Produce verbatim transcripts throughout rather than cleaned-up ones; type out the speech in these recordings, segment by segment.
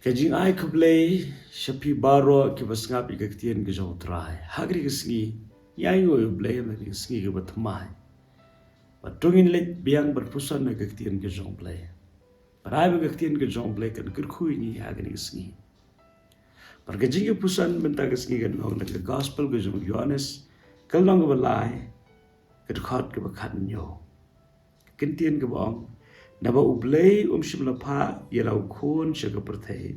Ka jingai khublei sha phi baroh kiba sngap ïa ka ktien ka jong U Trai. Ha kane ka sngi, ïa ïa U Blei, ha kane ka sngi kaba thymmai. Bad to ngin leit biang bad puson na ka ktien ka jong U Blei. Bad ai ba ka ktien ka jong U Blei kan kyrkhu ïa ngi ha kane ka sngi. Bad ka jingïapuson mynta ka sngi kan long na ka gospel ka jong u Ïoannis, ka lynnong kaba lai, ka dkhot kaba khathynñiew. Ka ktien kaba ong, naba U Blei um shym la phah ïa la u khun sha ka pyrthei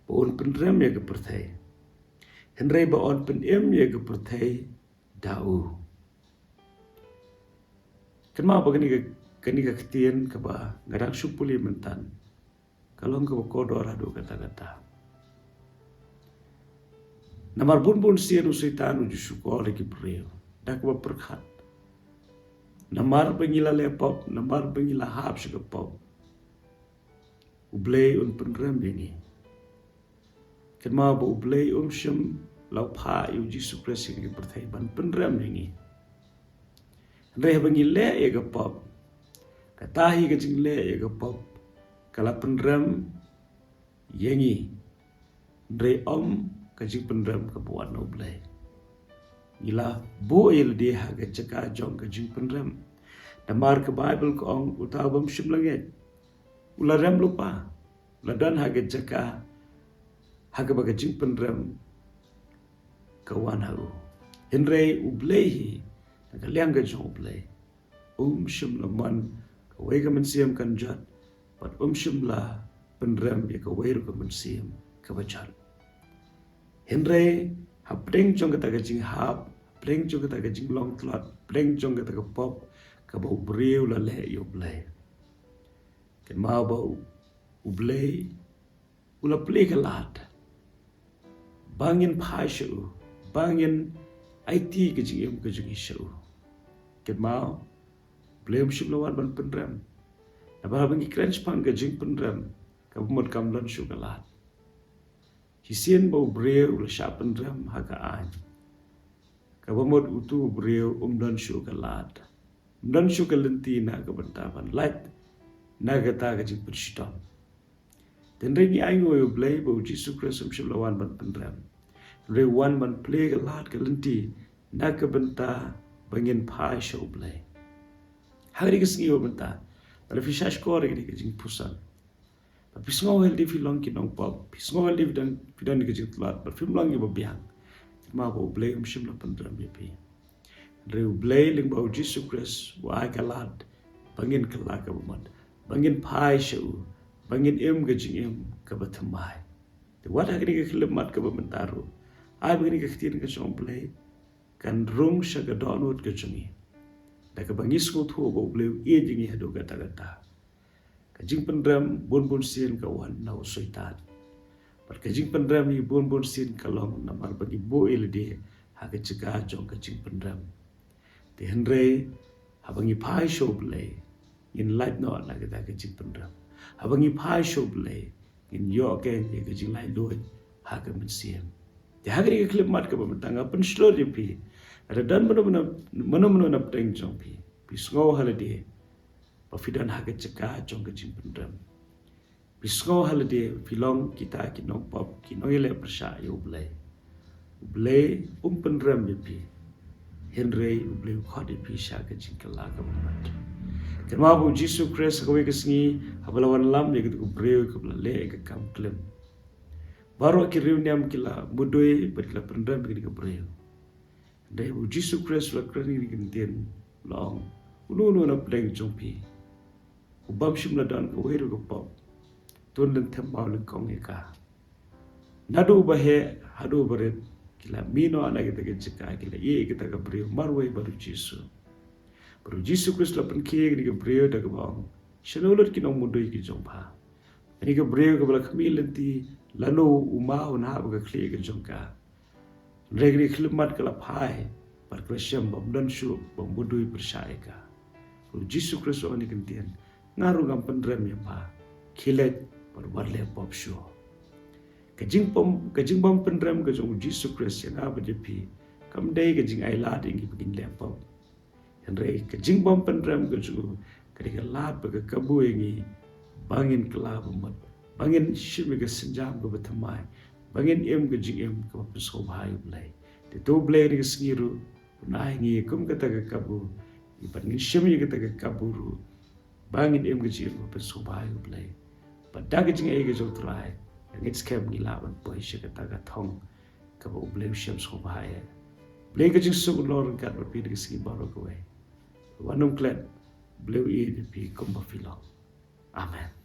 ba un pynrem ïa ka pyrthei, hynrei ba un pynim ïa ka pyrthei da u. Kynmaw ba kane ka, kane ka ktien kaba nga dang shu pule mynta, ka long kaba kordor haduh katta katta. Namar bun bun sien u Soitan u ju shukor ïa ki briew da kaba pyrkhat, namar ba ngi la leh pop, namar ba ngi la hap sha ka pop, U Blei un pynrem ïa ngi. Kynmaw ba U Blei um shym la phah ïa U Jisu Khrist sha ka pyrthei ban pynrem ïa ngi. Hynrei haba ngi leh ïa ka pop, kata hi ka jingleh ïa ka pop ka la pynrem ïa ngi. Hynrei ym ka jingpynrem kaba wan na U Blei. Ngi la buh ïa lade ha ka jaka jong ka jingpynrem. Namar ka Baibl ka ong, uta u bym shym la ngeit u la rem lypa, u la don ha ka jaka ha kaba ka jingpynrem ka wan ha u. Hynrei U Blei hi, na ka liang ka jong U Blei, um shym la mon kawei ka mynsiem kan jot, bad um shym la pynrem ïa kawei ruh ka mynsiem kaba jot. Hynrei hapdeng jong kata ka jinghap, hapdeng jong kata ka jinglong tlot, hapdeng jong kata ka pop kaba u briew u la leh ïa U Blei, kynmaw ba U, U Blei u la plie ka lad ba ngin phai sha u, ba ngin aiti ka jingim ka jong ngi sha u. Kynmaw, U Blei um shym la wan ban pynrem. Namar haba ngi kren shaphang ka jingpynrem, kaba mut kam don shuh ka lad. Shisien ba u briew u la shah pynrem ha ka aiñ, kaba mut utu u briew um don shuh ka lad, um don shuh ka lynti na ka bynta ban lait na kata ka jingpynshitom. Hynrei ngi ainguh ïa U Blei ba U Jisu Khrist um shym la wan ban pynrem, hynrei u wan ban plie ka lad ka lynti na ka bynta ba ngin phai sha U Blei. Ha kane ka sngi ba mynta, lada phi shah shkor ïa kane ka jingpuson, bad phi sngew ha lade phi long ki nongpop, phi sngew ha lade phi don, phi don ka jingtlot, bad phim long kiba biang, kynmaw ba U Blei um shym la pynrem ïa phi. Hynrei U Blei lyngba U Jisu Khrist u ai ka lad ba ngin kylla kaba mut, ba ngin phai sha u, ba ngin im ka jingim kaba thymmai. Te wat ha kane ka khyllipmat kaba mynta ruh, ai ba kane ka ktien ka jong U Blei kan rung sha ka dohnud ka jong ngi, da kaba ngi sngewthuh ba U Blei u ïeit ïa ngi haduh katta katta. Ka jingpynrem bun bun sien ka wan na u Soitan. Bad ka jingpynrem hi bun bun sien ka long namar ba ngi buh ïa lade ha ka jaka jong ka jingpynrem. Te hynrei, haba ngi phai sha U Blei, ngin lait noh na kata ka jingpynrem. Haba ngi phai sha U Blei, ngin ïoh ïa ka jinglaitluid ha ka mynsiem. Te ha kane ka khyllipmat kaba mynta nga pynshlur ïa phi, lada don mano mano, mano mano na pdeng jong phi, phi sngew ha lade ba phi don ha ka jaka jong ka jingpynrem. Phi sngew ha lade phi long kita ki nongpop, ki nongïaleh pyrshah ïa U Blei. U Blei um pynrem ïa phi, hynrei U Blei u khot ïa phi sha ka jingkylla kaba mut. Kynmaw ba U Jisu Khrist ha kawei ka sngi, haba la wanlam ïa kata ka briew kaba la leh ïa ka kam klim, baroh ki riewniam ki la mudui bad ki la pynrem ïa kata ka briew. Hynrei U Jisu Khrist u la kren ïa kane ka ktien, u la ong, uno uno na pdeng jong phi u bym shym la don kawei ruh ka pop, to un lynthem maw lyngkong ïa ka. Naduh uba heh haduh uba rit ki la mih noh na kata ka jaka, ki la ïeh ïa kata ka briew marwei bad U Jisu. Bad U Jisu Khrist u la pynkhie ïa kane ka briew da kaba ong, shano lut ki nongmudui ki jong pha? Kane ka briew kaba la khmih lynti, lano u ma u nahap ïa ka khlieh ka jong ka? Hynrei kane ka khyllipmat ka la phai bad ka la shem ba ym don shuh ba mudui pyrshah ïa ka. U Jisu Khrist u ong ha kane ka ktien, nga ruh ngam pynrem ïa pha, khie leit bad wat leh pop shuh. Ka jingbym, ka jingbym pynrem ka jong U Jisu Khrist ïa nga bad ïa phi kam dei ka jingailad ïa ngi ba ngin leh pop. Hynrei ka jingbym pynrem ka jong u ka dei ka lad ba ka kabu ïa ngi ba ngin kylla ba mut, ba ngin shim ïa ka sienjam kaba thymmai, ba ngin im ka jingim kaba pynsngewbha ïa U Blei. Te to U Blei ha kane ka sngi ruh un ai ngi kum kata ka kabu, bad ngin shim ïa kata ka kabu ruh, ba ngin im ka jingim kaba pynsngewbha ïa U Blei. Bad da ka jingaiei ka jong U Trai, ngin skhem ngi lah ban poi sha kata ka thong kaba U Blei u shem sngewbha ïa. Blei ka jingsuk un long ryngkat bad phi ha kane ka sngi baroh kawei. Wat nym klet, Blei u ïeit ïa phi kumba phi long. Amen.